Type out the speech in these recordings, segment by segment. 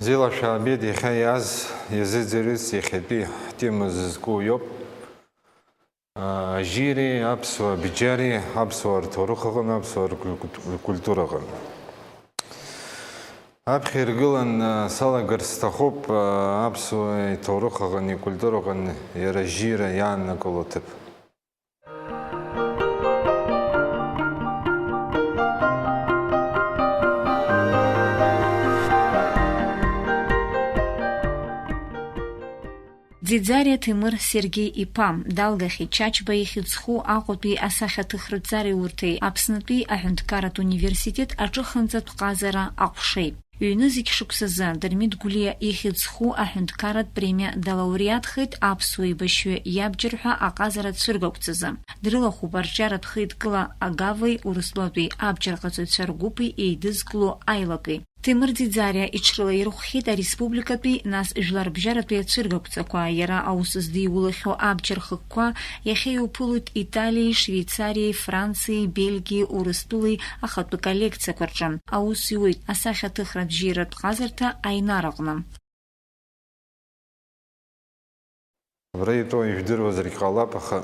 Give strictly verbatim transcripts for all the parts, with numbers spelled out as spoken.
Зила Шәаабеит иахьа иааз иазыӡырҩырц иахьатәи ҳтема зызку иоуп. Ажьиреи аԥсуа абџьари аԥсуаа рҭоурых аҟны, аԥсуаа ркультура аҟны. Аԥхьа иргылан, салагарц сҭахуп, аԥсуа иҭоурых аҟны, икультура аҟны иара ажьира иааннакыло аҭыԥ. Ӡиӡариа Ҭемыр Сергеи-иԥа, далгахьеит Чачба ихьӡ зху Аҟәатәи асахьаҭыхратә ҵараиурҭеи Аԥснытәи аҳәынҭқарратә университет аҿыханҵатә ҟазара аҟәшеи. Ҩ-нызқь шықәсазы Дырмит Гәлиа ихьӡ зху аҳәынҭқарратә премиа далауреатхеит аԥсуа еибашьҩы иабџьар ҳәа аҟазара цәыргақәҵазы. Дрылахәуп арҿиаратә хеидкыла Агавеи Урыстәылатәи абџьарҟаҵаҩцәа ргәыԥи еидызкыло аилаки. Ҭемыр Ӡиӡариа иҽрылаирхәхьеит ареспубликатәи, нас жәларбжьаратәи ацәыргақәҵақәа. Иара аус здиулахьоу абџьар хкқәа иахьа иуԥылоит Италиеи, Швеицариеи, Франциеи, Бельгиеи, Урыстәылеи ахатәы коллекциақәа рҿы. Аус иуеит асахьаҭыхратә жьиратә ҟазарҭа Аинар аҟны. Абра итәоу ижәдыруазаргь ҟалап, аха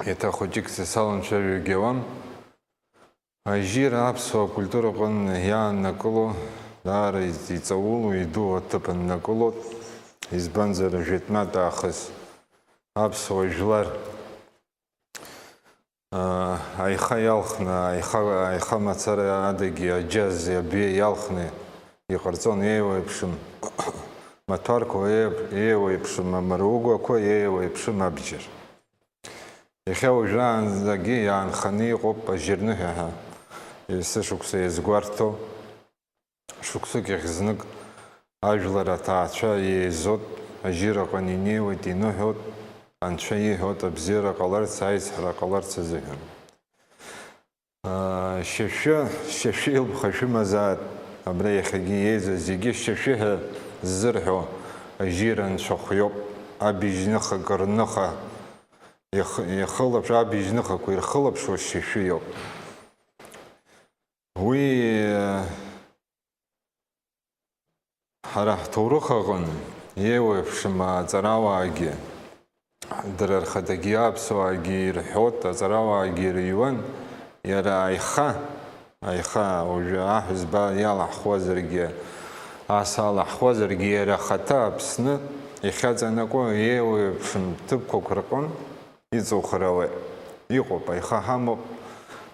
еиҭа хәыҷыкгьы саламцәажәогьы ауам. Ажьира аԥсуа культура аҟны иааннакыло, даара иҵаулоу, идуу аҭыԥ аннакылоит, избанзар, жәытәнатә аахыс аԥсуа жәлар аа, аиха иалхны, аиха, аиха мацара адагьы аџьази абиеи иалхны иҟарҵон, еиуеиԥшым маҭәарқәа, еип-, еиуеиԥшым амаругәақәа, еиуеиԥшым абџьар. Иахьа уажәраанӡагьы иаанханы иҟоуп ажьырныҳәа ҳәа, есышықәса иазгәарҭо. Шықәсык иахь знык ажәлар аҭаацәа еизоит, ажьира аҟны инеиуеит, иныҳәоит, анцәа иҳәоит абзиара ҟаларц, аизҳара ҟаларц азыҳәан. Шьашәы, шьашәы илԥха шәымазааит, абра иахьагьы еизо зегьы шьашәы ҳәа ззырҳәо ажьира анцәахә иоуп, абжьныха, кырныха, ихы-, ихылаԥш-, абжьныхақәа ирхылаԥшуа шьашәы иоуп. Уи ҳара ҳҭоурых аҟны еиуеиԥшым аҵарауаагьы, дара рхаҭагьы аԥсуаагьы ирҳәоит, аҵарауаагьы ирыҩуан, иара аиха, аиха уажәы аҳәызба иалаҳхуазаргьы, ас алаҳхуазаргьы, иара ахаҭа Аԥсны ихьаҵанакуа еиуеиԥшым ҭыԥқәак рҟын иҵухыр ауеит. Иҟоуп, аиха ҳамоуп,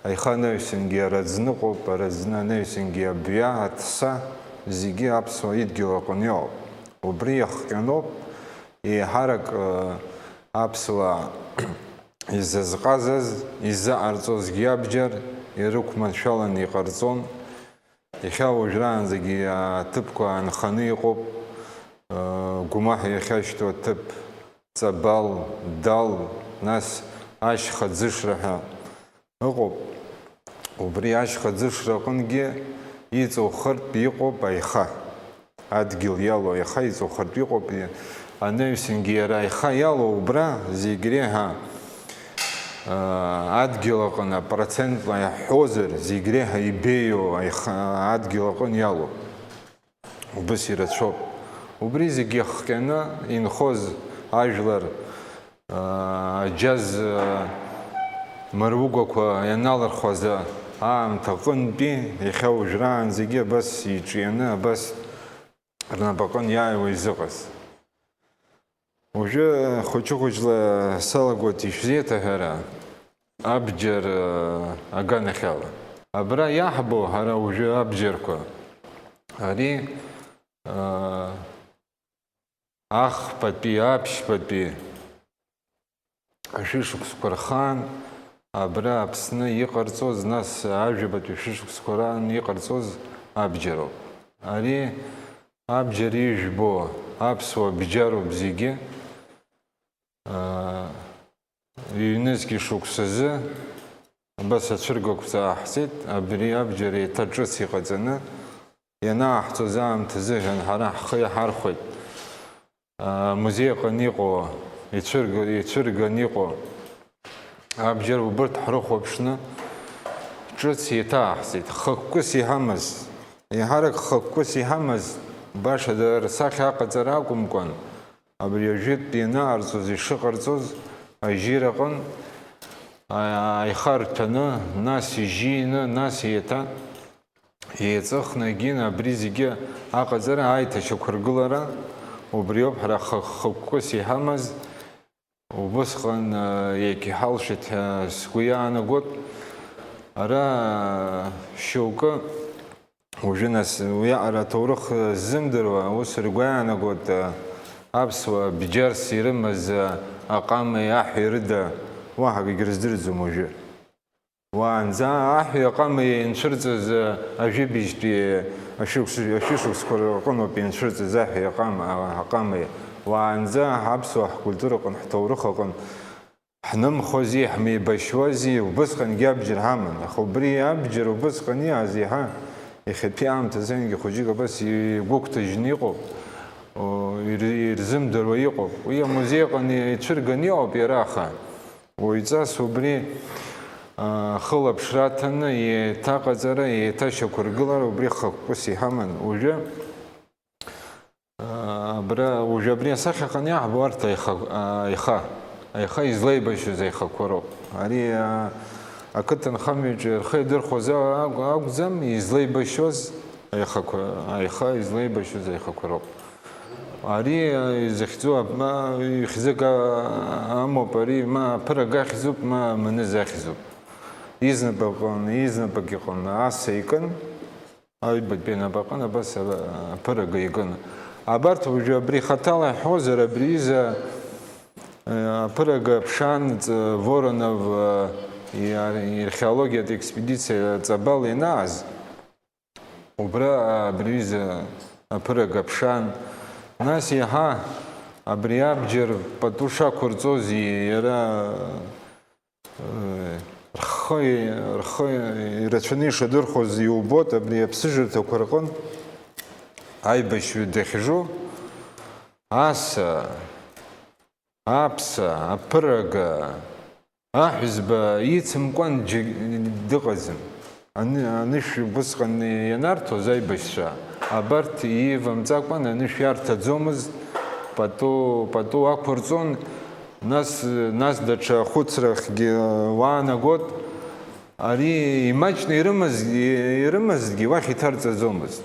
аиха анаҩсангьы араӡны ыҟоуп, араӡны анаҩсангьы абҩа, аҭса, зегьы аԥсуа идгьыл аҟны иҟоуп. Убри иахҟьаноуп еиҳарак, ы, аԥсуаа изызҟазаз, изыҟарҵозгьы абџьар ирықәманшәаланы иҟарҵон. Иахьа уажәраанӡагьы аҭыԥқәа аанханы иҟоуп, гәмаҳ иахьашьҭоу аҭыԥ, Ҵабал, Дал, нас ашьха ӡышра ҳәа ыҟоуп. Убри ашьха ӡышра аҟынгьы иҵухыртә иҟоуп аиха. Адгьыл иалоу аиха иҵухыртә иҟоуп. Анаҩсангьы иара аиха иалоу убра зегь реиҳа, аа, адгьыл аҟны, процентла иаҳҳәозар, зегь реиҳа ибеиоу аиха адгьыл аҟны иалоуп. Убыс ирацәоуп. Убри зегь иахҟьаны инхоз ажәлар, аа, аџьаз, аа, мыругәақәа ианалырхуаз аамҭа аҟынтәи иахьа уажәраанӡагьы абас иҿианы, абас рнапаҟын иааиуа изыҟаз. Уажәы хәыҷы-хәыҷла салагоит ишәзеиҭаҳәара абџьар, э, аганахьала. Абра иаҳбо ҳара уажәы абџьарқәа, ари, э, ахԥатәи, аԥшьбатәи ашәышықәсқәа рхаан абра Аԥсны иҟарҵоз, нас ажәабатәи ашәышықәсқәа раан иҟарҵоз абџьароуп. Ари абџьар ижәбо аԥсуа бџьароуп зегьы. Аа, ҩнызқь шықәсазы абас ацәыргақәҵа ааҳҵеит, абри абџьар еиҭа ҿыц иҟаҵаны ианааҳҵоз аамҭазыҳәан ҳара ҳхы иаҳархәеит. Амузеи аҟны иҟоу, ицәырга-, ицәырганы иҟоу абџьар убырҭ ҳрыхәаԥшны ҿыц еиҭааҳҵеит. Хықәкыс иҳамаз, еиҳарак хықәкыс иҳамаз башада рсахьа аҟаҵара акәымкәан, абри ажәытә ианаарҵоз, ишыҟарҵоз, ажьира аҟын, а-, аиха рҭәаны, нас ижьины, нас еиҭа еиҵыхны, егьин абри зегьы аҟаҵара, аиҭашьақәыргылара, убриоуп ҳара ха-, хықәкыс иҳамаз. Убысҟан, э, иагьҳалшеит ҳәа сгәы иаанагоит. Ара, э, шьоукы, уажәы нас уиаҟара аҭоурых, э, ззымдыруа, ус ргәы иаанагоит, э, аԥсуаа бџьарс ирымаз, э, аҟамеи аҳәеи рыда уаҳа акгьы рыздырӡом уажәы. Уаанӡа аҳәи аҟамеи еинцәырҵыз, ажәибжьтәи ашәышықәс-, ашәышықәсқәа рҟыноуп еинцәырҵыз аҳәи аҟама-, аҟамеи. Уаанӡа ҳаԥсуа ҳкультураҟын, ҳҭоурых аҟын ҳнымхози, ҳмеибашьуази, убысҟангьы абџьар ҳаман. Аха убри абџьар убысҟан иааз иаҳа иахьатәи аамҭазынгьы хәыҷык абас игәыгәҭажьны иҟоуп, о, ир-, ирзымдыруа иҟоуп. Уи амузеи аҟны ицәырганы иҟоуп иара, аха уаҩҵас убри, а, хылаԥшра аҭаны, еиҭаҟаҵара, еиҭашьақәыргылара убри хықәкыс иҳаман. Уажәы, а, абра, уажәы абри асахьаҟны иаҳбо арҭ аиха-, а, аиха, аиха излеибашьыз аихақәа роуп. Ари, а, ақыҭанхамҩаҿы рхы иадырхәоз акә-, акәӡам, излеибашьуаз аихақәа, аиха излеибашьыз аихақәа роуп. Ари, а, изахьӡу ап-, ма, ихьӡык, а, амоуп, ари ма аԥырага ахьӡуп, ма аманыза ахьӡуп. Изнапы аҟны, изнапык иҟны аса икын, аҩбатәи анапы аҟны абас, а, аԥырага икын. Абарҭ уажәы абри хаҭала иаҳҳәозар, абри изы, а, аԥырага ԥшаан, ҵ-, Воронов, а, иар-, иархеологиатә експедициа Ҵабал ианааз, убра абри аҩыза аԥырага ԥшаан, нас иаҳа абри абџьар пату шақәырҵози иара, э, рхы, рхы ирацәаны ишадырхәоз иубот, абри аԥсыжырҭақәа рҟын аибашьҩы дахьжу, аса, аԥса, аԥырага, аҳәызба ицымкәан џьаргьы дыҟаӡам. Аны-, анышә убысҟан ианарҭоз аибашьцәа, абарҭ иивамҵакәан анышә иарҭаӡомызт, пату, пату ақәырҵон, нас, нас даҽа хәыцрахьгьы уаанагот, ари имаҷны ирымаз, ирымазгьы уахь иҭарҵаӡомызт.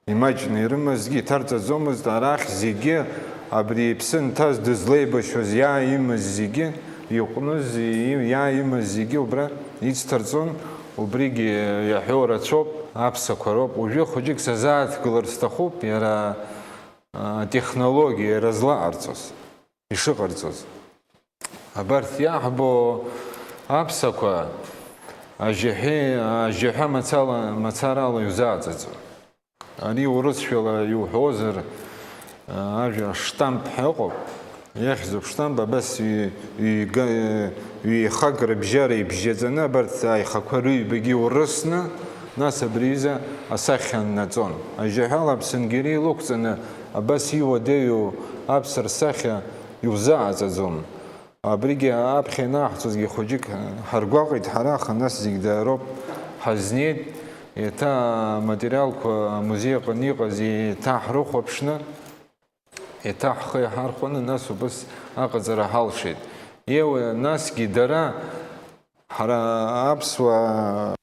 Имаҷны ирымазгьы иҭарҵаӡомызт, арахь зегьы абри иԥсы нҭаз дызлеибашьуаз, иааимаз зегьы, иҟәныз, и-, иааимаз зегьы убра ицҭарҵон, убригьы иаҳәо рацәоуп, аԥсақәа роуп. Уажәы хәыҷык сазааҭгылар сҭахуп, иара, а, атехнологиа, иара злаҟарҵоз, ишыҟарҵоз. Абарҭ иаҳбо аԥсақәа ажьаҳәеи-, ажьаҳәа мацала, мацарала иузааӡаӡом. Ари урысшәала иуҳәозар, ажәа штамп ҳәа ыҟоуп. Иахьӡуп штамп, абас ҩ-, ҩга-, ҩеихак рыбжьара ибжьаӡаны, абарҭ аихақәа рыҩбагьы урысны, нас абри аҩыза асахьа ннаҵон. Ажьаҳәала Аԥсынгьери илықәҵаны, абас иуадаҩу аԥсра сахьа иузааӡаӡом. Абригьы аԥхьа ианаҳҵозгьы хәыҷык ҳаргәаҟит ҳара, аха нас зегь даароуп ҳазнеит, еиҭа аматериалқәа амузеи аҟны иҟаз еиҭаҳрыхәаԥшны, еиҭа ҳхы иаҳархәаны, нас убас аҟаҵара ҳалшеит. Еуе, насгьы дара, ҳара аԥсуаа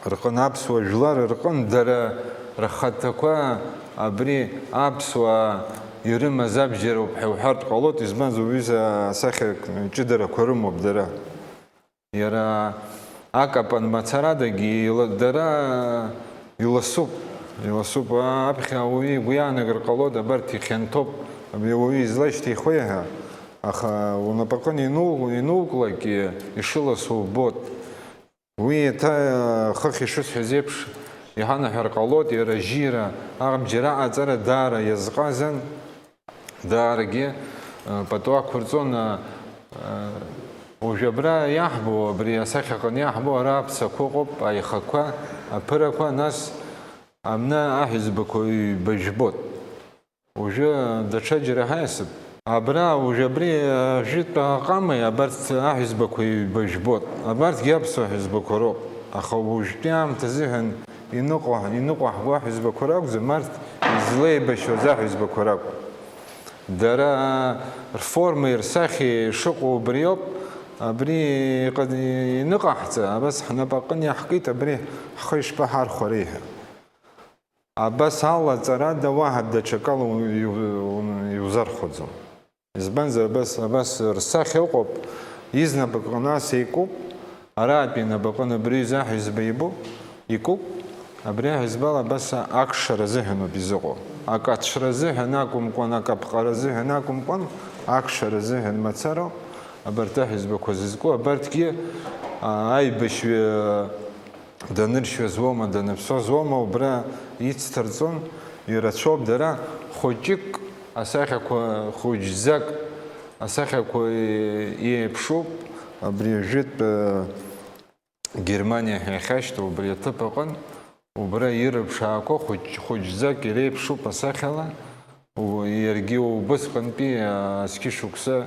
рҟын, аԥсуа жәлар рҟын дара рхаҭақәа абри аԥсуаа ирымаз абџьароуп ҳәа уҳәартә ҟалоит, избанзар, уҩыза асахьа ҷыдарақәа рымоуп дара. Иара акапан мацарадагьы ила-, дара иласуп, иласуп. Аԥхьа ауаҩы игәы иаанагар ҟалоит, абарҭ ихьанҭоуп, абри ауаҩы излашьҭихуеи ҳәа, аха унапаҟын ину-, инукылак ишыласу убоит. Уи еиҭа, хыхь ишысҳәаз еиԥш, иҳанаҳәар ҟалоит, иара ажьира, абџьар аҟаҵара даара иазҟазан, даарагьы, э, пату ақәырҵон, э, э, уажә абра иаҳбо, абри асахьаҟны иаҳбо, ара аԥсақәа ыҟоуп, аихақәа, аԥырақәа, нас амны аҳәызбақәа ҩба жәбот. Уажәы даҽаџьара ҳаиасып. Абра, уажә абри, а, жәытәтәи аҟамеи, абарҭ аҳәызбақәа ҩба жәбот. Абарҭгьы аԥсуа ҳәызбақәа роуп. Аха уажәтәи аамҭа азыҳәан иныҟәа-, иныҟәаҳго аҳәызбақәа ракәӡам, арҭ излеибашьуаз аҳәызбақәа ракәын. Дара рформеи рсахьеи шыҟоу убриоуп, абри иҟа-, иныҟаҳҵа, абас ҳнапаҟын иаҳкит, абри ҳхы ишԥаҳархәари ҳәа. Абас ала ҵарада уаҳа даҽакала у-, иу-, иузархәаӡом. Избанзар, абас, абас рсахьа ыҟоуп, изнапык ҟны ас икуп, араатәи инапаҟны абри изы аҳәызба ибоуп, икуп, абри аҳәызбала абас акшара азыҳәаноуп изыҟоу. Акаҭшра азыҳәан акәымкәан, акаԥҟара азыҳәан акәымкәан, акшара азыҳәан мацароуп абарҭ аҳәызбақәа зызку, абарҭгьы, а, аибашьҩы даныршьуаз уоума, даныԥсуаз уоума, убра ицҭарҵон, ирацәоуп дара, хәыҷык асахьақәа, хәыҷӡак асахьақәа еиԥшуп, абри жәытә, э, Германиа ҳәа иахьашьҭоу убри аҭыԥ аҟын, убра ирыԥшаақәа хәыҷ-, хәыҷӡак иреиԥшуп асахьала, у-, иаргьы убысҟантәи, а, зқьышықәса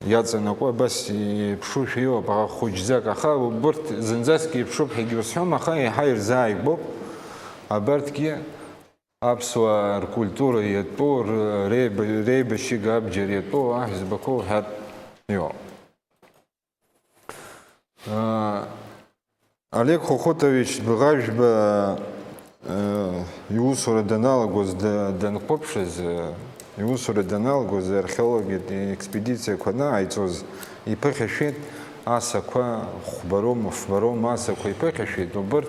иаҵанакуа абас еиԥшушәа иоуп, аха хәыҷӡак, аха убырҭ зынӡаск еиԥшуп ҳәагьы узҳәом, аха еиҳа ирзааигәоуп абарҭгьы аԥсуаа ркультура иатәу, р-, реиб-, реибашьыга абџьар иатәу аҳәызбақәа уҳәартә иоуп. Аа, Олег Хәыхәытович Бӷажәба, э, иусура даналагоз, да-, данқәыԥшыз, э, иусура даналагоз археологиатә експедициақәа анааиҵоз иԥыхьашәеит асақәа, хәбароума, фбароума асақәа иԥыхьашәеит, убырҭ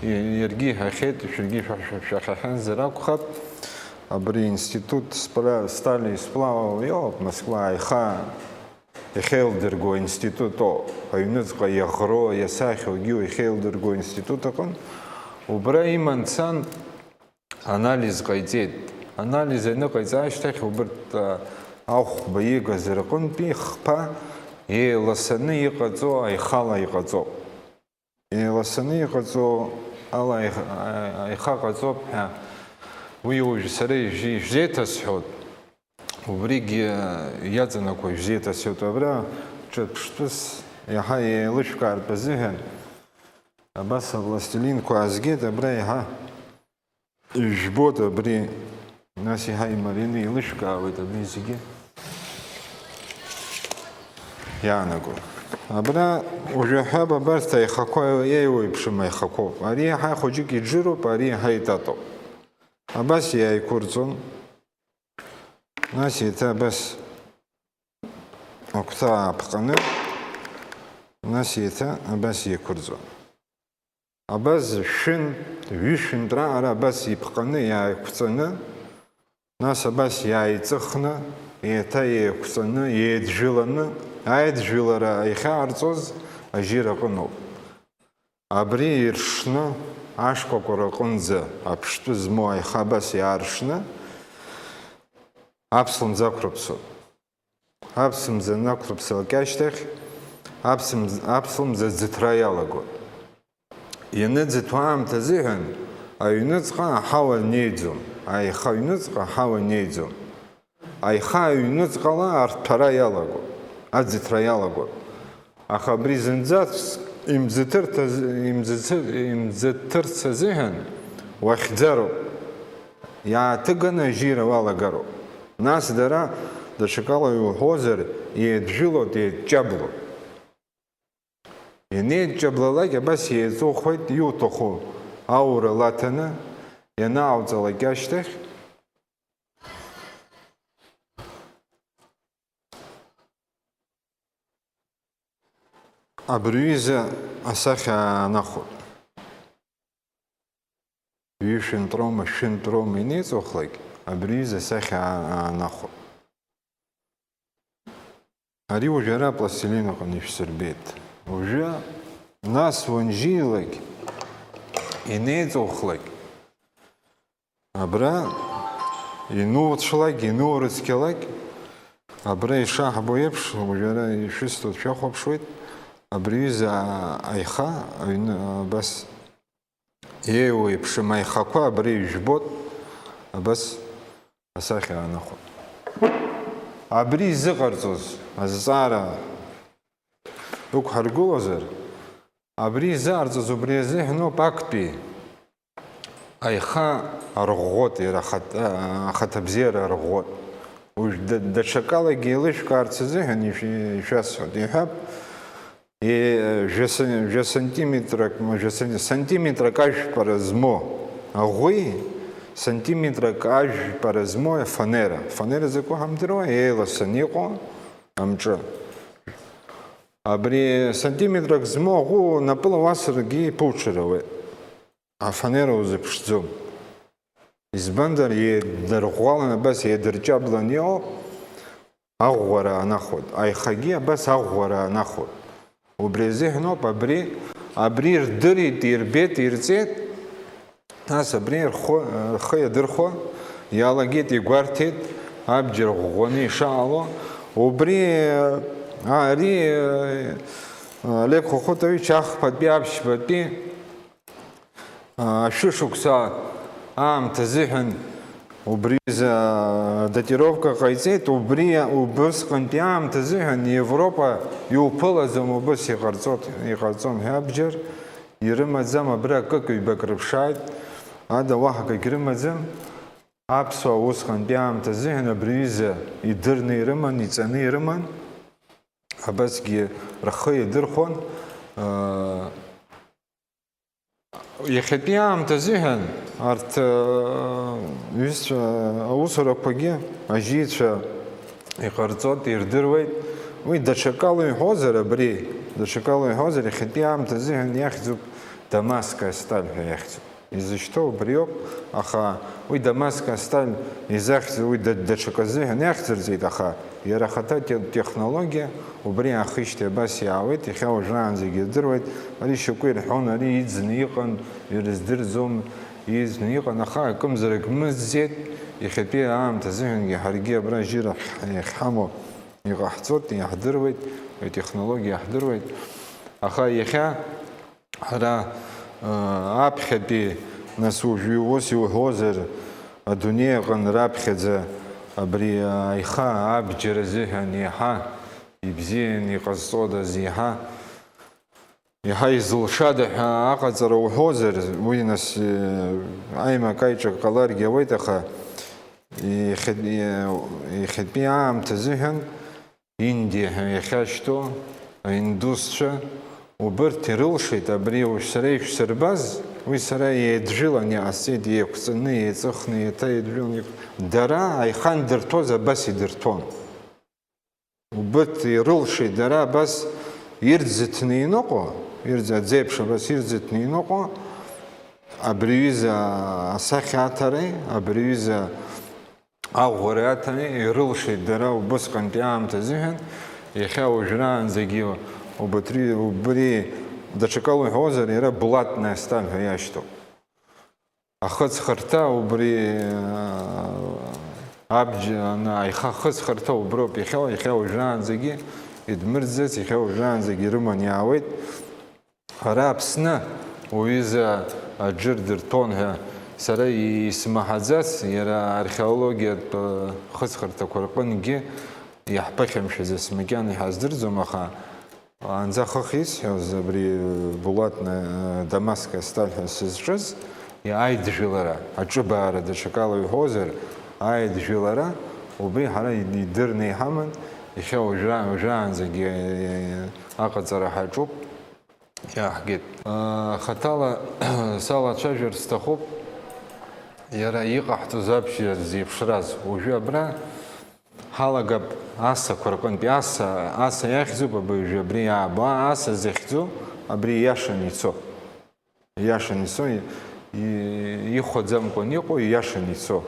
и-, иаргьы иҳәахьеит, шәаргьы шәа-, шәа-, шәахьаҳәанзар акәхап, абри институт спла-, стали и сплава иоуп, Москва аиха иахьеилдырго аинститут оуп, аҩныҵҟа иаӷроу, иасахьоу, егьиу иахьеилдырго аинститут аҟын, убра иман дцан, анализ ҟаиҵеит. Анализ аныҟаиҵа ашьҭахь, убырҭ, а, ахәба иигаз рҟынтәи хԥа еиласаны иҟаҵоу аихала иҟаҵоуп. Еиласаны иҟаҵоу ала аих-, аиха ҟаҵоуп ҳәа уи уажә сара ижә-, ижәзеиҭасҳәоит. Убригьы иаҵанакуа ижәзеиҭасҳәоит. Абра ҿырԥштәыс иаҳа еилышәкаартә азыҳәан, абас апластилинқәа аазгеит, абра иаҳа ижәбоит абри, нас иаҳа имарианы еилышәкаауеит абри зегьы иаанаго. Абра уажәы аҳәап, абарҭ аихақәа еиуеиԥшым аихақәоуп. Ари иаҳа хәыҷык иџыруп, ари иаҳа итатоуп. Абас иааиқәырҵон. Нас еиҭа абас агәҭа ааԥҟаны, нас еиҭа абас еиқәырҵон. Абас шәын, ҩышәынтә раҟара абас иԥҟаны, иааиқәҵаны, нас абас иааиҵыхны, еиҭа еиқәҵаны, еидшәыланы, аидшәылара иахьаҟарҵоз ажьира аҟыноуп. Абри иршны, ашкәакәара аҟынӡа аԥштәы змоу аиха абас иааршны, аԥслымӡ ақәрыԥсоуп. Аԥсымӡ анақәрыԥсалак ашьҭахь, аԥсымӡ-, аԥслымӡ аӡыҭра иалагоит. Ианыӡыҭуа аамҭа азыҳәан аҩныҵҟа аҳауа неиӡом, аиха аҩныҵҟа аҳауа неиӡом. Аиха аҩныҵҟала арҭәара иалагоит, аӡыҭра иалагоит. Аха абри зынӡаск имӡыҭырҭаз-, имӡыцыр-, имӡыҭырц азыҳәан уахьӡароуп. Иааҭыганы ажьира уалагароуп. Нас дара, даҽакала иуҳәозар, еидшәылоит, еидҷаблоит. Ианеидҷаблалак абас еиҵухуеит, иуҭаху аура лаҭаны ианаауҵалак ашьҭахь, абри ҩыза асахьа аанахәоит. Ҩышәынтәроума, шәынтәроума инеиҵухлак, абри ҩыза асахьа аа-, аанахәа. Ари уажәы ара апластилин аҟны ишәсырбеит. Уажәы, нас уанжьилак инеиҵухлак, абра инуцәлак, инурыцқьалак, абра ишаҳбо еиԥш, уажәы ара ишәысҭо шәахәаԥшуеит, абри ҩыза аиха аҩны абас еиуеиԥшым аихақәа абра ижәбот, абас асахьа аанахәа. Абри изыҟарҵоз азҵаара ықәҳаргылозар, Абри изаарҵаз убри азыҳәаноуп, актәи аиха арӷәӷәоит, иара ахат-, а-, ахаҭабзиара арӷәӷәоит. Уажә да-, даҽакалагьы еилышәкаарц азыҳәан ишәи-, ишәасҳәоит. Иҳәап, е-, жәа са-, жәа сантиметрак, ма жәа сан-, сантиметрак ажәпара змоу аӷәи сантиметрак ажәпара змоу афанера. Афанера закәу ҳамдыруа, еиласын иҟоу амҿы. Абри сантиметрак змоу аӷәы напыла уасыргьы иԥуҽыр ауеит. Афанера узыԥшӡом. Избанзар, еидырӷәӷәалан, абас еидырҷаблан иҟоуп, аӷәӷәара анахәоит. Аихагьы абас аӷәӷәара анахәоит. Убри азыҳәаноуп абри, абри ирдырит, ирбеит, ирҵеит. Нас абри рхәы, рхы иадырхәо иалагеит, игәарҭеит, абџьар ӷәӷәаны ишаҟало. Убри, а, ари, а, Олег Хәыхәытович ахԥатәи аԥшьбатәи, а, ашәышықәса аамҭа азыҳәан убри изы, а, датировка ҟаиҵеит. Убри, убысҟантәи аамҭа азыҳәан Европа иуԥылаӡом, убыс иҟарҵот-, иҟарҵом ҳәа абџьар. Ирымаӡам, абра акык-ҩбак рыԥшааит, ада уаҳа акгь рымаӡам. Аԥсуаа усҟантәи аамҭа азыҳәан абри аҩыза идырны ирыман, иҵаны ирыман, абасгьы рхы иадырхәон. Иахьатәи аамҭа азыҳәан арҭ, ҩызцәа, аусурақәагьы ажьицәа иҟарҵоит, ирдыруеит. Уи даҽакала иҳәозар абри, даҽакала иҳәозар, иахьатәи аамҭа азыҳәан иахьӡуп Дамасская сталь ҳәа иахьӡуп. Изышьҭоу убриоуп, аха уи Дамасская сталь изахьӡу уи да-, даҽакы азыҳәан иахьӡырҵеит, аха иара ахаҭа те-, технологиа убри аахижьҭеи абас иаауеит, иахьа уажәраанӡагьы ирдыруеит, ари шьоукы ирҳәон, ари иӡны иҟан, ирыздырӡом, иӡны иҟан, аха акымзарак мыӡӡеит, иахьатәи аамҭа азыҳәангьы ҳаргьы абра жьыра ҳ-, иахьҳамоу иҟаҳҵоит, иаҳдыруеит, атехнологиа иаҳдыруеит, аха иахьа ҳара, э, аԥхьатәи, нас, уажәы ус иуҳәозар, адунеи аҟны раԥхьаӡа абри аиха абџьар азыҳәан иаҳа ибзиан иҟазҵодаз, иаҳа, иаҳа изылшада ҳәа аҟаҵара уҳәозар, уи, нас, э, аимак-аиҿак ҟаларгьы ауеит, аха иахьа-, иахьатәи аамҭа азыҳәан Индиа ҳәа иахьашьҭоу аиндусцәа, убырҭ ирылшеит абри уажә сара ишәсырбаз, уи сара еидгьыланы иҟасҵеит, еиқәҵаны, еиҵыхны, еиҭа еидгьыланы иҟ-, дара аиха андырҭоз абас идырҭон. Убырҭ ирылшеит дара абас ирӡыҭны иныҟәо, ирӡ-, аӡеиԥш абас ирӡыҭны иныҟәо, абри аҩыза асахьа аҭареи, абри аҩыза аӷәӷәара аҭаны ирылшеит дара убысҟантәи аамҭа азыҳәан, иахьа уажәраанӡагьы убытри-, убри даҽакала уҳәозар, иара булатная сталь ҳәа иашьҭоуп. Ахыҵхырҭа убри, а, абџьар, ана, аиха хыҵхырҭа уброуп иахьа, иахьа уажәраанӡагьы идмырӡац, иахьа уажәраанӡагьы ирыман иаауеит. Ара Аԥсны уҩыза аџыр дырҭон ҳәа сара исмаҳаӡац, иара археологиатә хыҵхырҭақәа рҟынгьы иаҳԥыхьамшәаӡац макьана иҳаздырӡом, аха анӡа хыхь исҳәоз абри булатная Дамасская сталь ҳәа сызҿыз, аидгьылара, аҿыбаара даҽакала иҳәозар, аидгьылара убри ҳара идырны иҳаман, иахьа уажәра-, уажәраанӡагьы аҟаҵара ҳаҿуп. Иаҳгеит. Хаҭала салацәажәар сҭахуп, иара иҟаҳҵоз абџьар зеиԥшраз. Уажәы абра ҳалагап асақәа рҟынтәи. Аса, аса иахьӡуп абыржәы абри иаабо, аса захьӡу абри ииашаны ицо. Ииашаны ицо, и-, и-, ихәаӡамкәан иҟоу, ииашаны ицо.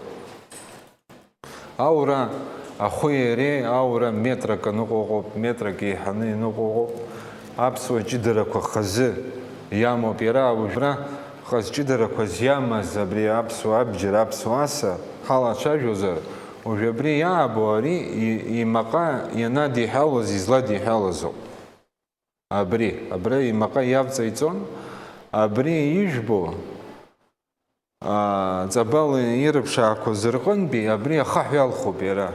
Аура ахәи иареи аура метрак аныҟоу ыҟоуп, метрак еиҳаны ианыҟоу ыҟоуп. Аԥсуа ҷыдарақәа хазы иамоуп. Иара уажәра хаз ҷыдарақәа зиамаз абри аԥсуа абџьар, аԥсуа аса ҳалацәажәозар, уажә абри иаабо ари и-, имаҟа ианадиҳәалоз, изладиҳәалазоуп. Абри, абра имаҟа иавҵаиҵон, абри ижәбо, аа, ҵабал ирыԥшаақәаз рҟынтәи абри ахаҳә иалхуп иара.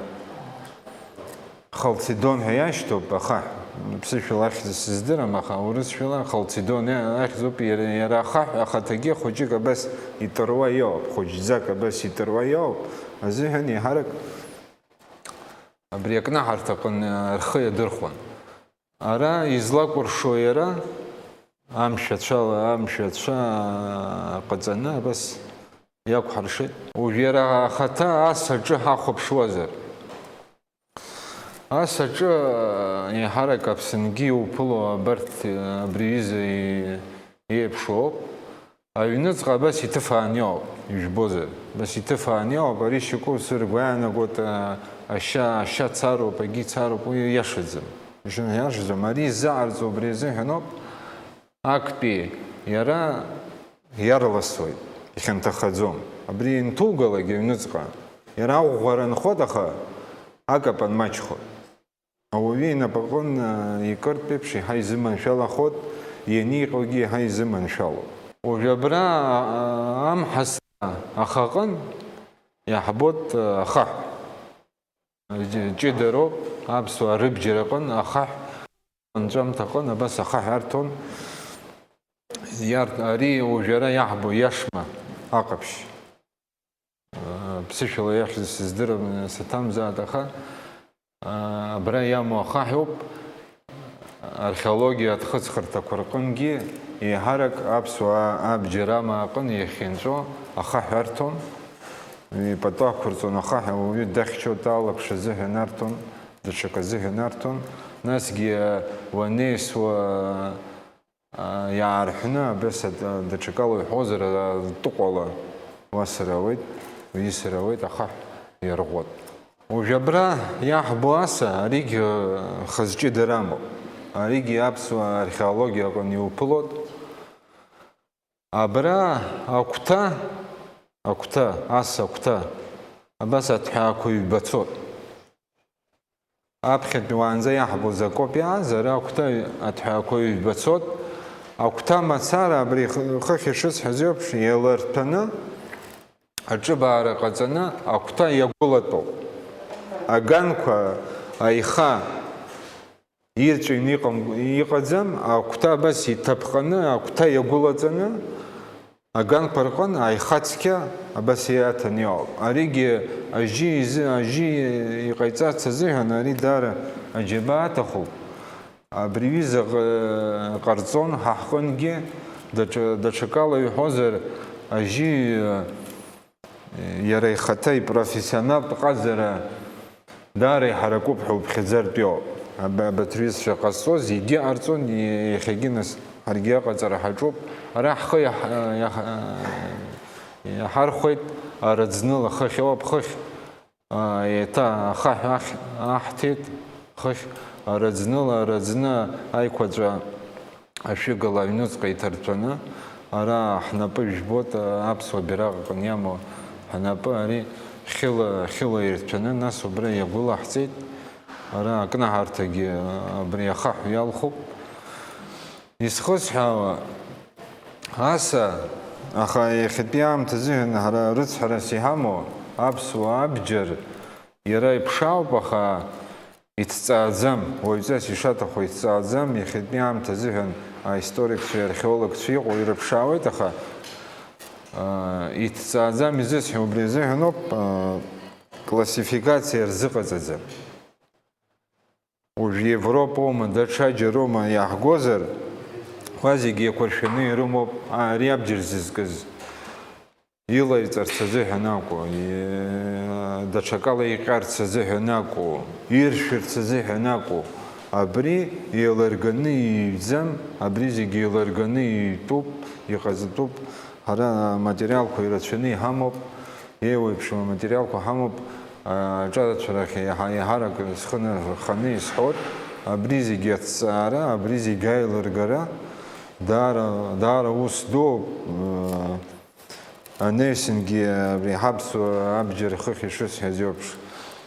Халцедон ҳәа иашьҭоуп ахаҳә. Ԥсышәала ахьӡ сыздырам, аха урысшәала Халцидон ахьӡуп, иара, иара ахаҳә ахаҭагьы хәыҷык абас иҭыруа иоуп, хәыҷӡак абас иҭыруа иоуп, азыҳәан еиҳарак абри акнаҳарҭаҟны рхы иадырхәон. Ара излакәыршо иара, амшәацәала, амшәацәа ҟаҵаны абас иакәҳаршеит. Уажә иара ахаҭа ас аҿы ҳахәаԥшуазар. Ас аҿы еиҳарак Аԥсынгьы иуԥыло абарҭ абри аҩыза еиԥшу ауп. Аҩныҵҟа абас иҭыфаан иоуп, ижәбозар. Абас иҭыфаан иоуп, ари шьоукы сыргәаанагоит, ашьа, ашьа цароуп, агьи цароуп, уи иашаӡам. Иашаӡам, ари изаҟарҵо убри азыҳәан ауп. Актәи иара иарласуеит, ихьанҭахаӡом. Абри ианҭугалак аҩныҵҟа, иара аӷәӷәара нхоит, аха акапан маҷхоит. Ауаҩы инапаҟын икыртә еиԥш еиҳа изыманшәалахоит, ианиҟьогьы еиҳа изыманшәалоуп. Уажә абра амҳасҭа ахаҟын иаҳбоит ахаҳә. Ҷыдароуп, аԥсуаа рыбџьар аҟын ахаҳә, анҵәамҭа аҟын абас ахаҳә арҭон. Иарҭ-, ари уажәара иаҳбо иашма аҟаԥшь. Ԥсышәала иахьӡыз сыздырам, саҭамзааит, аха абра иамоу ахаҳә ауп. Археологиатә хыҵхырҭақәа рҟынгьы еиҳарак аԥсуаа абџьар амаа аҟын иахьынҵәо ахаҳә арҭон. Ипату ақәырҵон ахаҳә, ауаҩы дахьчоит алаԥш азыҳәан арҭон, даҽак азыҳәан арҭон. Насгьы уанеисуа, иаарҳәны, абас даҽакала уҳәозар, атыҟәала уасыр ауеит, уисыр ауеит, ахаҳә иарӷәӷәоит. Уажә абра иаҳбо аса, аригь хазҷыдара амоуп. Аригьы аԥсуа археологиа аҟны иуԥылоит. Абра агәҭа, агәҭа, ас агәҭа, абас аҭҳәаақәа ҩба цоит. Аԥхьатәи уаанӡа иаҳбоз акоуп иааз, ара агәҭа аҭҳәаақәа ҩба цоит. Агәҭа мацара абри хыхь ишысҳәаз еиԥш еиларҭәаны, аҿыбаара ҟаҵаны агәҭа иагәылатәоуп. Аганқәа аиха ирҵәины иҟам-, иҟаӡам, агәҭа абас иҭаԥҟаны, агәҭа иагәылаҵаны, аганқәа рҟын аихацқьа абас иаҭаны иҟоуп. Аригьы ажьи изы, ажьи иҟаиҵарц азыҳәан ари даара аџьабаа аҭахуп. Абри ҩыза ҟ-, ҟарҵон ҳа ҳҟынгьы, даҽа, даҽакала иҳәозар, ажьи, иара ихаҭа ипрофессионалтә ҟазара даара иҳаракуп ҳәа уԥхьаӡартә иоуп. Аб-, абарҭ рҩызцәа ҟазҵоз егьыҟарҵон, и-, иахьагьы нас ҳаргьы аҟаҵара ҳаҿуп. Ара ҳхы иаҳ-, иаҳ-, иаҳархәеит араӡныла, хыхь ауп, хыхь. Еиҭа ахаҳә ахь аҳҭеит, хыхь араӡныла, араӡны аиқәаҵәа ашәыгала аҩнуҵҟа иҭарҭәаны, ара ҳнапы жәбоит, аԥсуа бираҟ аҟны иамоу ҳнапы, ари хьыла, хьыла ирҭәаны, нас убра иагәылаҳҵеит, ара акнаҳарҭагьы абри ахаҳә иалхуп. Исхысҳәаауа, аса, аха иахьатәи аамҭазыҳәан ҳара рыцҳарас иҳамоу аԥсуа абџьар иара иԥшаауп, аха иҭҵааӡам, уаҩҵас ишаҭаху иҭҵааӡам, иахьатәи аамҭазыҳәан аисторикцәеи археологцәеи иҟоу ирыԥшаауеит, аха, аа, иҭҵааӡам изысҳәо убри азыҳәаноуп, аа, классификациа рзыҟаҵаӡам. Уажә Европоума, даҽаџьароума иаҳгозар, уа зегьы еиқәыршәаны ирымоуп, ари абџьар зызкыз. Илаиҵарц азыҳәан акәу, даҽакала иҟьарц азыҳәан акәу, иршәырц азыҳәан акәу, абри еилырганы иҩӡам, абри зегьы еилырганы иҩтәуп, иҟазатәуп, ҳара аматериалқәа ирацәаны иҳамоуп. Еиуеиԥшым аматериалқәа ҳамоуп, аҿарацәарахь еиҳа-, еиҳарак схы нарханы исҳәоит, абри зегьы аҭҵаара, абри зегьы аилыргара даара, даара ус дууп, э, анеисынгьы абри ҳаԥсуа абџьар хыхь ишысҳәаз еиԥш,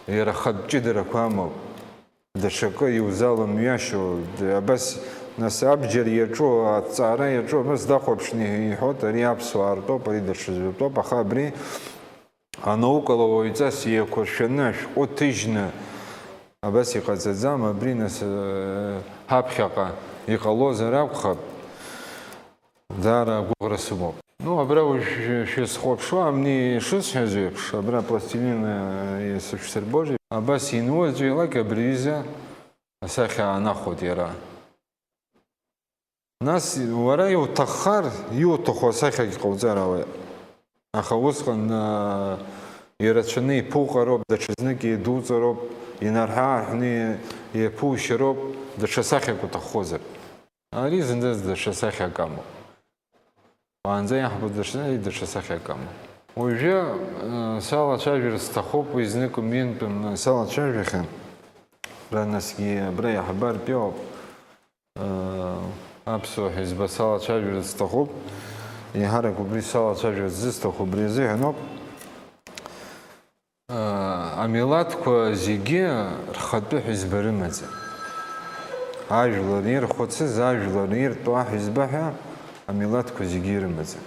иара ахатә ҷыдарақәа амоуп. Даҽакы иузалымҩашьо, д-, абас, нас, абџьар иаҿу, аҭҵаара иаҿу, абас дахәаԥшны иҳәоит, ари аԥсуаа ртәоуп, ари даҽаӡәы ртәоуп, аха абри анаукала уаҩҵас еиқәыршәаны, ашәҟәы ҭыжьны, Абас иҟаҵаӡам, абри нас, э, ҳаԥхьаҟа иҟалозар акәхап, даара агәыӷра сымоуп. Ну, абра уажә шәы-, шәысхәаԥшуа, амни шысҳәаз еиԥш, абра пластилин, э, сышәсырбожьи, абас инуаӡәеилак абри аҩыза асахьа аанахәоит иара. Нас уара иуҭаххар, иуҭаху асахьагь ҟауҵар ауеит. Аха усҟан, аа, ирацәаны иԥуҟароуп, даҽазнык идуҵароуп, инарҳә-аарҳәны иаԥушьароуп, даҽа сахьак уҭаххозар. Ари зынӡас даҽа сахьак амоуп. Уаанӡа иаҳбо даҽа, даҽа сахьак амоуп. Уажәы, э, салацәажәар сҭахуп, уи знык-ҩынтә салацәажәахьан. Ранасгьы абра иаҳбартә иоуп. Аԥсуа ҳәызба салацәажәарц сҭахуп. Еиҳарак убри салацәажәарц зысҭаху убри азыҳәаноуп. Амилаҭқәа зегьы рхатәы ҳәызба рымаӡам. Ажәлар ирхәыцыз, ажәлар иртәу аҳәызба ҳәа амилаҭқәа зегьы ирымаӡам.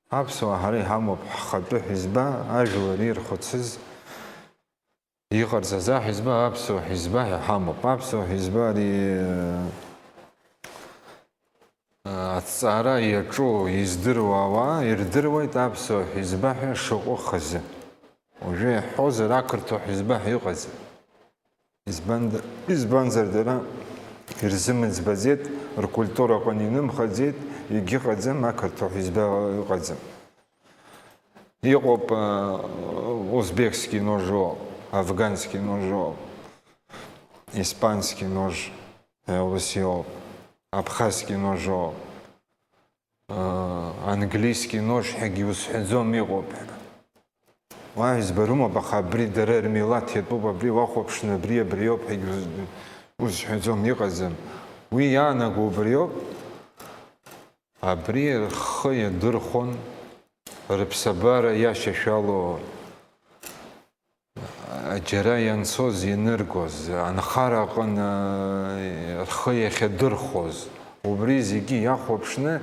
Аԥсуаа ҳара иҳамоуп ҳхатәы ҳәызба, ажәлар ирхәыцыз. Иҟарҵаз аҳәызба аԥсуа ҳәызба ҳәа ҳамоуп. Аԥсуа ҳәызба ари, а, аҭҵаара иаҿу, издыруа ауаа ирдыруеит аԥсуа ҳәызба ҳәа шыҟоу хазы. Уажәы иаҳҳәозар, ақырҭуа ҳәызба ҳәа иҟаӡам. Избанда-, избанзар, дара ирзымыӡбаӡеит, ркультура аҟны инымхаӡеит, егьыҟаӡам, ақырҭуа ҳәызба ыҟаӡам. Иҟоуп, э, узбекский ножоуп, афганский ножоуп, испанский нож, э, ус иоуп, абхазский ножоуп, э, английский нож ҳәагьы узҳәаӡом, иҟоуп. Уа избарымоуп, аха абри дара рмилаҭ иатәуп, абри уахәаԥшны абри абриоуп ҳәагьы уз-, узҳәаӡом, иҟаӡам. Уи иаанаго убриоуп. Абри рхы иадырхәон, рыԥсабара иашьашәало, џьара ианцоз, ианыргоз, анхара аҟны рхы иахьадырхәоз, убри зегьы иахәаԥшны,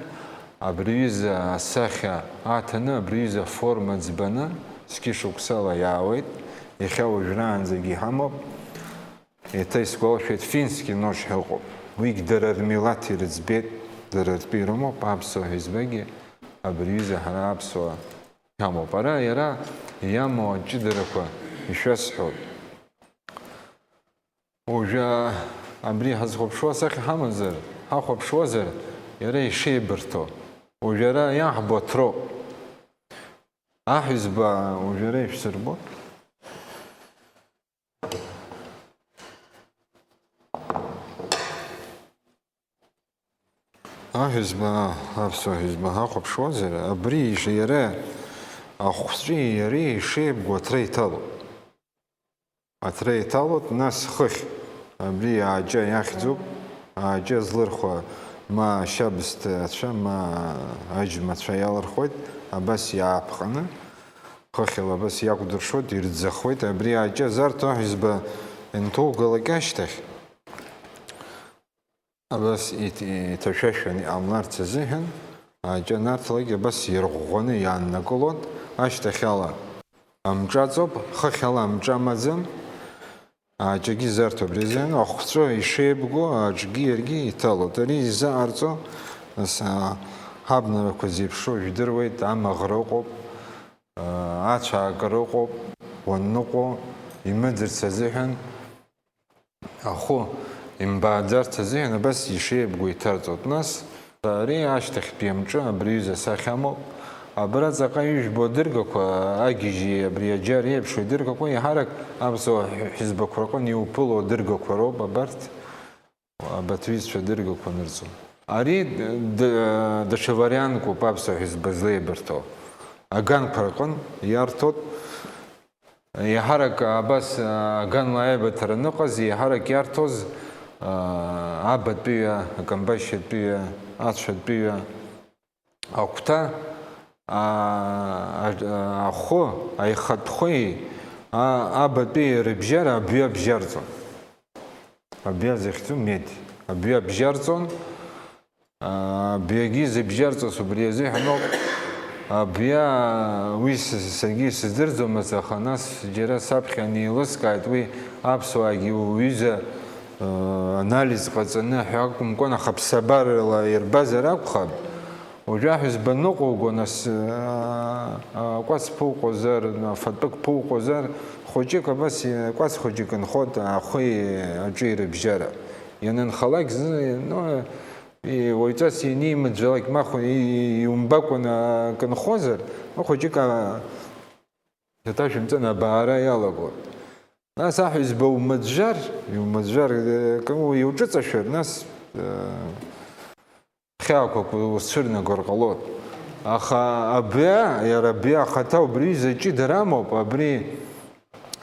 абри ҩыза асахьа аҭаны, абри ҩыза аформа ӡбаны, зқьышықәсала иаауеит, иахьа уажәраанӡагьы иҳамоуп. Еиҭа исгәалашәеит, финский нож ҳәа ыҟоуп. Уигь дара рмилаҭ ирыӡбеит, дара ртәы ирымоуп, аԥсуа ҳәызбагьы абри аҩыза ҳара аԥсуаа ҳамоуп. Ара иара иамоу аҷыдарақәа ишәасҳәоит. Уажәы абри ҳазхәаԥшуа асахьа ҳамазар, ҳахәаԥшуазар, иара ишеибырҭо. Уажәы ара иаҳбо аҭроуп. Аҳәызба уажәы ара ишәсырбо. Аҳәызба, аԥсуа ҳәызба ҳахәаԥшуазар, абри иш-, иара ахәҵәи иареи ишеибгоу аҭра иҭалоуп. Аҭра иҭалоит, нас хыхь, абри ааҷа иахьӡуп, ааҷа злырхуа ма ашьабсҭа ацәа, ма аџьмацәа иалырхуеит, абас иааԥҟаны, хыхьла абас иакәдыршоит, ирӡахуеит, абри ааҷа зарҭо аҳәызба инҭоугалак ашьҭахь, абас иҭ-, иҭашәашәан иҟамларц азыҳәан, аҷанарҭлагьы абас ирӷәӷәаны иааннакылон, ашьҭахьала амҿаҵоуп, хыхьала амҿа амаӡам, аҷагьы зарҭо абри азыҳәан, ахәҵәы ишеибгоу аҿгьы иаргьы иҭалоит. Ари изаҟарҵо, нас, а, ҳабнарақәа зеиԥшроу жәдыруеит, амаӷра ыҟоуп, а, ацәаакыра ыҟоуп, уанныҟәо имыӡырц азыҳәан, ахәы имбааӡарц азыҳәан абас ишеибгоу иҭарҵоит. Нас, ари ашьҭахьтәи амҿы абри аҩыза асахьа амоуп. Абра ҵаҟа ижәбо адыргақәа, агьежьи абри аџьар еиԥшу адыргақәа, еиҳарак аԥсуа ҳәызбақәа рҟны иуԥыло адыргақәа роуп абарҭ, абарҭ ҩызцәа адыргақәа анырҵо. Ари д-, даҽа варианткоуп аԥсуа ҳәызба злеибырҭо. Аганқәа рҟын иарҭоит. Еиҳарак абас, а, аганла аибыҭара аныҟаз, еиҳарак иарҭоз, а, абатәиа, акамбашьатәиа, ацәатәиа, агәҭа, а, а, ахәы, аихатәхәеи, а, абатәиеи рыбжьара абҩа бжьарҵон. Абҩа захьӡу мед. Абҩа бжьарҵон. Абҩагьы зыбжьарҵоз убри азыҳәаноуп. Абиа, уи с-, саргьы исыздырӡомызт, аха нас џьара саԥхьа неилыскааит, уи аԥсуаагьы уҩыза, э, анализ ҟаҵаны ҳәа акәымкәан, аха ԥсабарала ирбазар акәхап. Уажәы аҳәызба ныҟәуго, нас, э, акәац ԥуҟозар, афатәык ԥуҟозар, хәыҷык абас, э, кәац хәыҷык нхот ахәи аҿи рыбжьара. Ианынхалак зны, ну, И-, уаҩҵас ианимыӡәӡәалак, ма хә-, и-, и-, иумбакәан акы нхозар, ма хәыҷык а-, аҭашәымҵан абаара иалагон. Нас аҳәызба умыӡәӡәар, иумыӡәӡәар, э, кы-, у-, иуҿыҵашәар, нас, э, хьаақәак у-, узцәырнагар ҟалон. Аха абиа, иара абиа ахаҭа убри изы ҷыдара амоуп, абри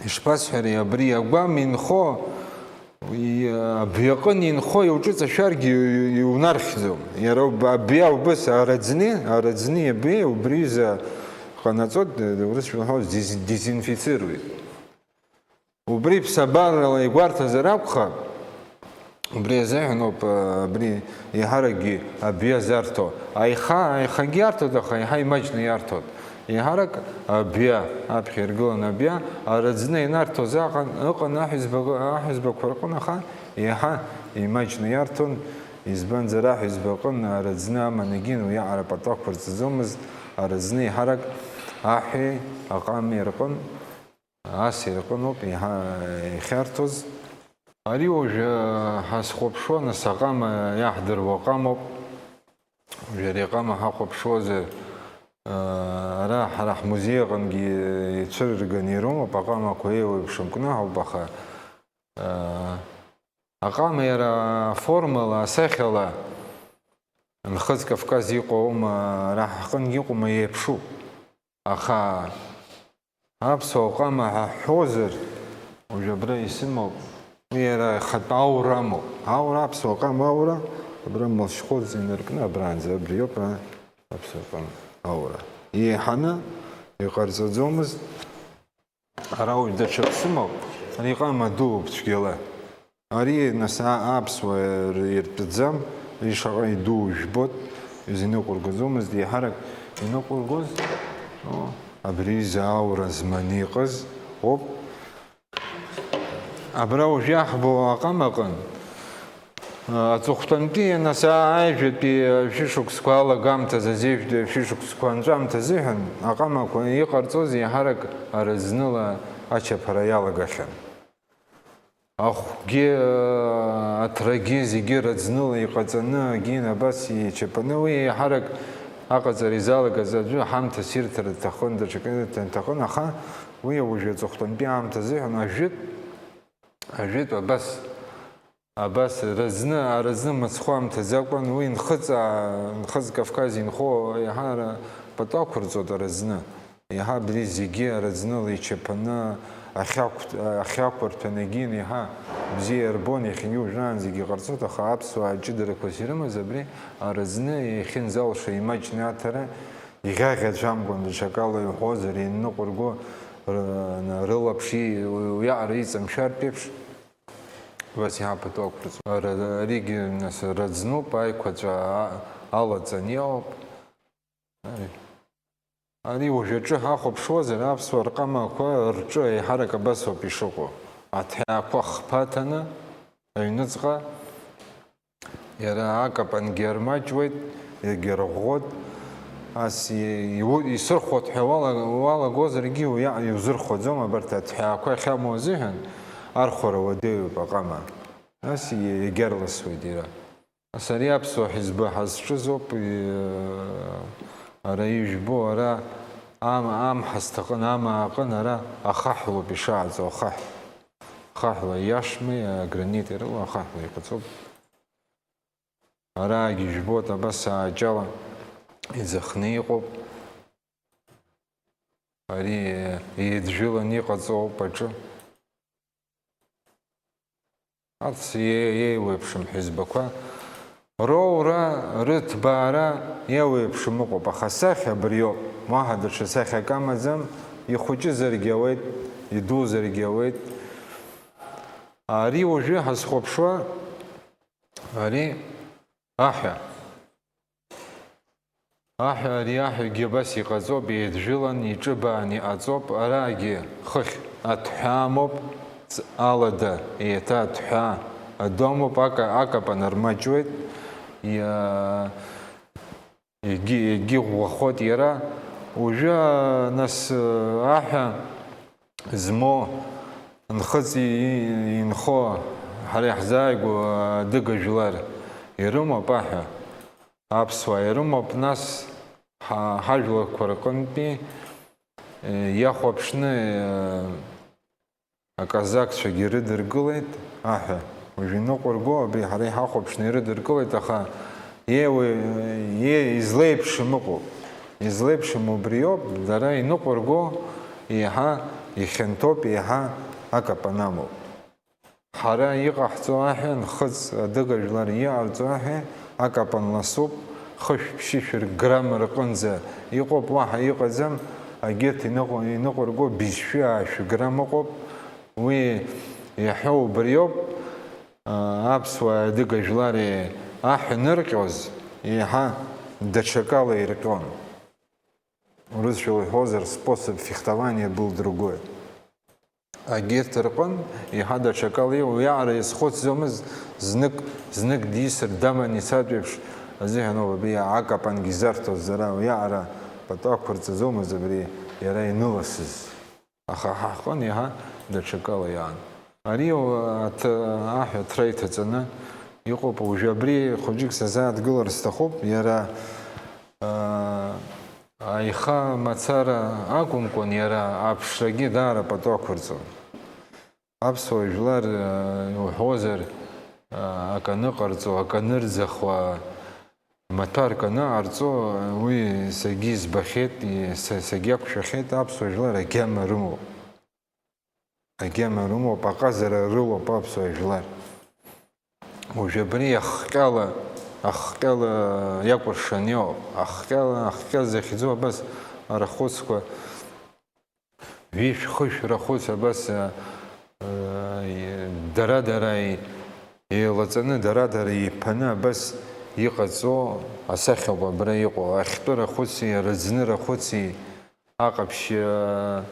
Ишԥасҳәари, абри агәам инхо, и-, абиаҟын инхо иуҿыҵашәаргьы иу-, иунархьӡом. Иара уб-, абиа убыс араӡни, араӡни абиа, убри изы ҟанаҵоит, д-, д-, урысшәа уҳәоит, диз-, дезинфицирует. Убри ԥсабарала игәарҭазар акәхап, Убри азыҳәан ауп, э, абри еиҳаракгьы абҩа зарҭо. Аиха, аихагьы иарҭоит, аха еиҳа имаҷны иарҭоит. Еиҳарак абҩа, аԥхьа иргыланы абҩа, араӡны ианарҭоз аҟан, ыҟан аҳәызба, аҳәызбақәа рҟын, аха еиҳа имаҷны иарҭон, избанзар аҳәызба аҟын араӡны аман егьин, уиаҟара патуқәа рҵаӡомызт, араӡны еиҳарак аҳәеи аҟами рҟын. Ас ирҟыноуп еиҳа ихьарҭоз. Ари уажәы ҳазхәаԥшуа, нас, аҟама иаҳдыруа ҟамоуп. Уажәы ари аҟама ҳахәаԥшуазар, ара ҳара ҳмузеи аҟынгьы ицәырырганы ирымоуп, аҟамақәа еиуеиԥшым кнаҳауп, аха, Аҟама иара аформала, асахьала, Нхыҵ Кавказ иҟоума, ара ҳҟынгьы иҟоума, еиԥшуп. Аха аԥсуа ҟама ҳәа ҳҳәозар, уажә абра исымоуп, уи иара ихатә аура амоуп. Аура, аԥсуа ҟама аура, абра Млашьхәыц инаркны абранӡа, абриоуп, а, аԥсуа ҟама аура. Еиҳаны иҟарҵаӡомызт. Ара уажә даҽак сымоуп, ари ҟама дууп цәгьала. Ари, нас, а-, аԥсуаа ир-, иртәӡам, ари шаҟа идуу жәбоит, изныҟәыргаӡомызт, еиҳарак иныҟәыргоз, о, абри изы аура зманы иҟаз ауп. Абра уажә иаҳбо аҟама аҟын, Аҵыхәтәантәи, нас, аажәытәи шәышықәсқәа алагамҭазы, азеижәтәи шәышықәсқәа анҵәамҭа азыҳәан аҟамақәа иҟарҵоз еиҳарак аразныла ачаԥара иалагахьан. Ахәгьы, аҭрагьы зегьы раӡныла иҟаҵаны, агьин абас ичаԥаны, уи еиҳарак аҟаҵара изалагаз аӡәы ҳамҭас ирҭар рҭахын, даҽакы ирҭар рҭахын, аха уи уажәы аҵыхәтәантәи аамҭа азыҳәан ажәытә, ажәытә абас Абас разны, аразны мыцхәы амҭаӡакәан, уи Нхыҵ, Нхыҵ Кавказ инхо еиҳа ара пату ақәырҵоит аразны. Еиҳа абри зегьы аразныла ичаԥаны, ахьақәтә-, ахьақәырҭәаны егьин еиҳа бзиа ирбон, иахьагьы уажәраанӡагьы иҟарҵоит, аха аԥсуаа ҷыдарақәас ирымаз абри аразны иахьынӡалшо имаҷны аҭара, иӷьаӷьа цәамкәан, даҽакала иуҳәозар, ианныҟәырго, р-, рылаԥш и-, уиаҟара иҵамшәартә еиԥш, Убас иаҳа пату ақәырҵон. Ара-, аригьы, нас, раӡноуп, аиқәаҵәа а-, алаҵан иҟоуп. Ари, ари уажәаҿы ҳахәаԥшуазар, аԥсуаа рҟамақәа рҿы еиҳарак абас ауп ишыҟоу. Аҭҳәаақәа хԥа ҭаны, аҩныҵҟа, Иара акапангьы армаҷуеит, егьырӷәӷәоит. Ас и-, иу-, исырхәот ҳәа уала-, уалагозаргьы уиаҟ-, иузырхәаӡом, абарҭ аҭҳәаақәа ахьамоу азыҳәан архәара уадаҩуп аҟама. Ас и-, иагьарласуеит иара. Ас ари аԥсуа ҳәызба ҳазҿыз ауп, и-, ара ижәбо, ара ам-, ам ҳазҭаҟын, ама аҟын, ара ахаҳә лоуп ишааӡо, ахаҳә. Хаҳәла иашми, агранит ирылоу ахаҳәла иҟаҵоуп. Араагьы ижәбоит, абас ааҷала иӡахны иҟоуп. Ари еидгьыланы иҟаҵоуп аҿы. Арҭ е-, еиуеиԥшым ҳәызбақәа. Роура, рыҭбаара иауеиԥшым ыҟоуп, аха асахьа абриоуп, уаҳа даҽа сахьак амаӡам, ихәыҷызаргьы ауеит, идузаргьы ауеит. Ари уажәы ҳазхәаԥшуа, ари аҳәа. Аҳәа, ари аҳәагьы абас иҟаҵоуп, еидгьылан, иҿыбаан иҟаҵоуп, арагьы хыхь аҭҳәаа амоуп, ҵ-, алада, еиҭа аҭҳәаа адомоуп, ака-, акапан рмаҷуеит, иа-, егьи-, егьиӷәӷәахоит иара. Уажәы, нас, аҳәа змоу нхыҵ и-, инхо, ҳара иаҳзааигәоу адыга жәлар ирымоуп аҳәа. Аԥсуаа ирымоуп, нас, ҳа-, ҳажәларқәа рҟынтәи, э, иахәаԥшны, э, аказакцәагьы ирыдыркылеит аҳәа. Уажә иныҟәырго абри ҳара иҳахәаԥшны ирыдыркылеит, аха еи-, уи-, еи-, излеиԥшым ыҟоуп. Излеиԥшым убриоуп, дара иныҟәырго еиҳа ихьанҭоуп, еиҳа акапан амоуп. Ҳара иҟаҳҵо аҳәа, нхыҵ адыга жәлар иҟарҵо аҳәа, акапан ласуп, хышә ԥшьышә грамм рҟынӡа иҟоуп, уаҳа иҟаӡам, агьырҭ иныҟәо-, иныҟәырго быжьшәы-аашәы грамм ыҟоуп, уи иаҳәо убриоуп, аа, аԥсуаа адыга жәлари аҳәа нырҟьоз, еиҳа даҽакала ирҟьон. Урысшәа уҳәозар, способ фехтования был другой. Агьырҭ рҟын еиҳа даҽакала иҟоу, уиаҟара иазхәыцӡомызт, знык, знык дисыр даман ицатә еиԥш азыҳәан ауп абри акапангьы изарҭоз, дара уиаҟара пату ақәырҵаӡомызт абри иара ианыласыз. Аха ҳа ҳҟын еиҳа даҽакала иаан. Ари аҭ-, аҳәа аҭра иҭаҵаны иҟоуп. Уажәы абри хәыҷык сазааҭгылар сҭахуп, иара, аа, аиха мацара акәымкәан, иара аԥшрагьы даара пату ақәырҵон. Аԥсуа жәлар, аа, иуҳәозар, аа, акы аныҟарҵо, акы анырӡахуа, маҭәарк аныҟарҵо, уи саргьы избахьеит, са-, саргьы иақәшәахьеит, аԥсуа жәлар агьама рымоуп. Агьама рымоуп, аҟазара рылоуп аԥсуа жәлар. Уажә абри ахҟьала, ахҟьала иакәыршаны иҟоуп. Ахҟьала, ахҟьа захьӡу абас арахәыцқәа, ҩышә-хышә рахәыц абас, а, а, дара-дара и-, еилаҵаны, дара-дара иԥаны абас иҟаҵо асахьоуп абра иҟоу. Ахьтәы рахәыци, арыӡны рахәыци, аҟаԥшь, аа,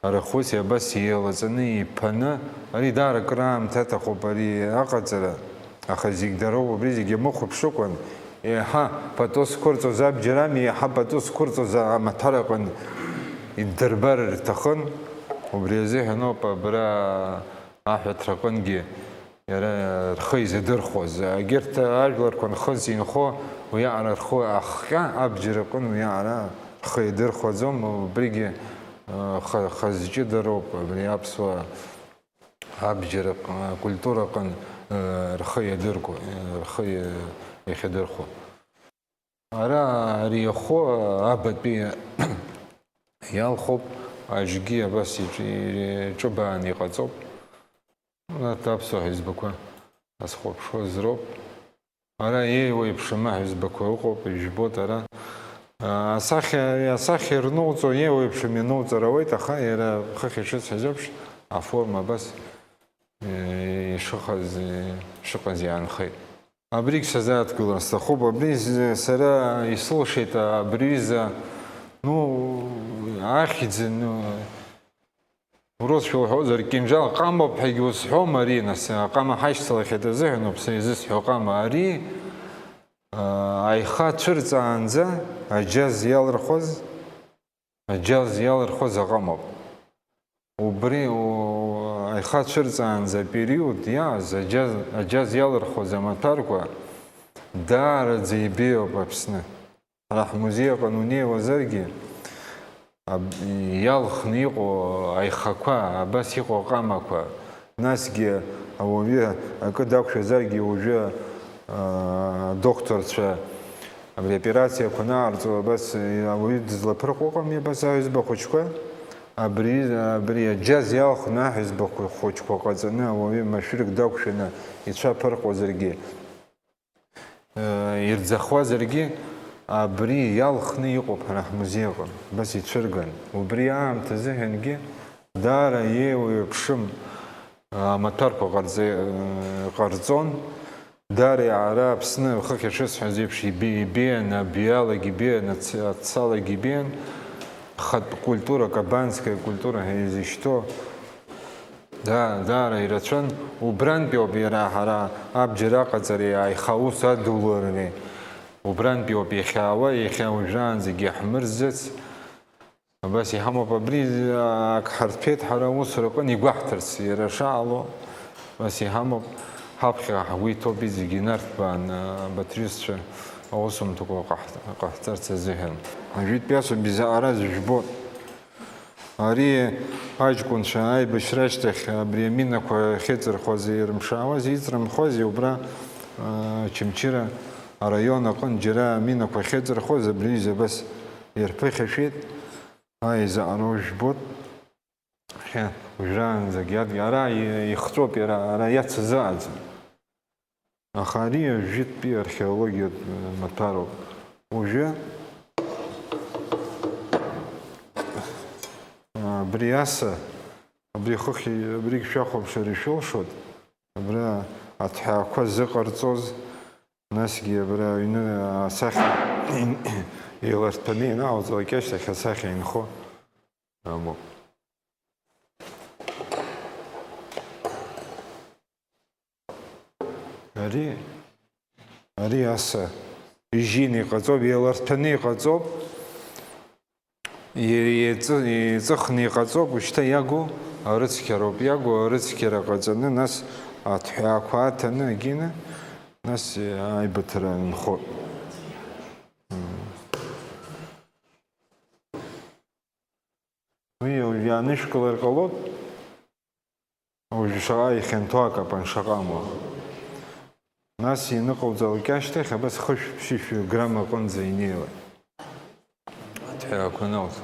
рахәыци абас еилаҵаны иԥаны, ари даара акыраамҭа аҭахуп ари аҟаҵара, аха зегь дароуп, убри зегь амыхәаԥшыкәан, еиҳа пату зқәырҵоз абџьар ами, еиҳа пату зқәырҵоз амаҭәар аҟын иддырбар рҭахын, убри азыҳәан ауп абра аҳәаҭраҟынгьы иара рхы изадырхәоз. Егьырҭ ажәларқәа нхыҵ инхо, уиаҟара рхы ахҟьа абџьар аҟын уиаҟара рхы иадырхәаӡом, убригьы, э, ха-, хаз ҷыдароуп абри аԥсуа абџьар аҟ-, акультура аҟын, э, рхы иадырго, э, рхы иа-, иахьадырхәо. Ара ари ахәы абатәи иалхуп, аџьгьы абас иҿ-, иҿыбааны иҟаҵоуп. Арҭ аԥсуа ҳәызбақәа азхәаԥшуаз роуп. Ара еиуеиԥшым аҳәызбақәа ыҟоуп, ижәбоит ара. Асахьа, асахьа ирнуҵо, еиуеиԥшым иануҵар ауеит, аха иара хыхь ишысҳәаз еиԥш, аформа абас, э, ишыҟаз, э, шыҟаз иаанхеит. Абригь сазааҭгылар сҭахуп, абри з-, сара исылшеит абри ҩыза, ну, ахьӡ, ну, урысшәа уҳәозар, кинжал ҟамоуп ҳәагьы узҳәом ари, нас, аҟама ҳашьцылахьеит азыҳәаноуп са изысҳәо аҟама. Ари, аа, аиха цәырҵаанӡа аџьаз иалырхуаз, аџьаз иалырхуаз аҟамоуп. Убри, у-, аиха цәырҵаанӡа апериод иааз аџьаз, аџьаз иалырхуаз амаҭәарқәа даараӡа ибеиоуп Аԥсны. Ҳара ҳмузеи аҟны унеиуазаргьы, аб-, иалхны иҟоу аихақәа, абас иҟоу аҟамақәа, насгьы ауаҩы акы дақәшәазаргьы уажәы, аа, адокторцәа абри аоперациақәа анаарҵо, абас ауаҩы дызлаԥырҟо ыҟами, абас аҳәызба хәыҷқәа, абри, абри аџьаз иалхны аҳәызба хәы-, хәыҷқәа ҟаҵаны ауаҩы машәырк дақәшәаны ицәа аԥырҟозаргьы, ирӡахуазаргьы, абри иалхны иҟоуп ҳара ҳмузеи аҟны, абас ицәырган. Убри аамҭазыҳәангьы даара еиуеиԥшым амаҭәарқәа ҟарҵа-, ҟарҵон. Даара иаара Аԥсны, хыхь ишысҳәаз еиԥш, иби-, ибеиан, абиалагьы ибеиан, ац-, ацалагьы ибеиан, хатә культура, кабанская культура ҳәа изышьҭоу, да-, даара ирацәан. Убрантәи ауп иара ҳара абџьар аҟаҵареи аиха аус адулареи. Убрантәи ауп иахьаауа, иахьа уажәраанӡагьы иаҳмырзац. Абас иҳамоуп, абри, а, ак ҳарҭәеит ҳара аусураҟны игәаҳҭарц, иара шаало, абас иҳамоуп, ҳаԥхьаҟа ҳгәы иҭоуп иҵегьы инарҭбаан, а, абарҭ рҩызцәа аусумҭақәа ҟаҳ-, ҟаҳҵарц азыҳәан. Ажәытәтәи асоуп изаҟараз жәбоит. Ари аҷкәынцәа аибашьра ашьҭахь абри аминақәа ахьыҵырхуаз ирымшаауаз, иҵрымхуази убра, а, Очамчыра араион аҟынтә џьара аминақәа ахьыҵырхуаз, абри аҩыза абас ирԥыхьашәеит. Ааи, заҟароу жәбоит. Хьа, уажәраанӡагь иад-, ара и-, ихҵәоуп иара, ара иацызааӡам. Аха ари жәытәтәи археологиатә маҭәароуп. Уажәы, а, абри аса, абри хыхь, абригь шәахәаԥшыр ишәылшоит, абра аҭҳәаақәа зыҟарҵоз, насгьы абра аҩны асахьа еиларҭәаны ианалҵлак ашьҭахь асахьа инхо амоуп. Ари, ари аса ижьины иҟаҵоуп, еиларҭәаны иҟаҵоуп, и-, еиҵы-, еиҵыхны иҟаҵоуп, ушьҭа иагу арыцқьароуп, иагу арыцқьара ҟаҵаны, нас аҭҳәаақәа аҭаны агьины, нас аибыҭара нхоит. Уи уажә иаанышәкылар ҟалоит, уажә шаҟа ихьанҭоу акапан шаҟа амоу. Нас ианыҟауҵалак ашьҭахь абас хышә-ԥшьышә грамм аҟынӡа инеиуеит. Аҭҳәарақәа анауҭо.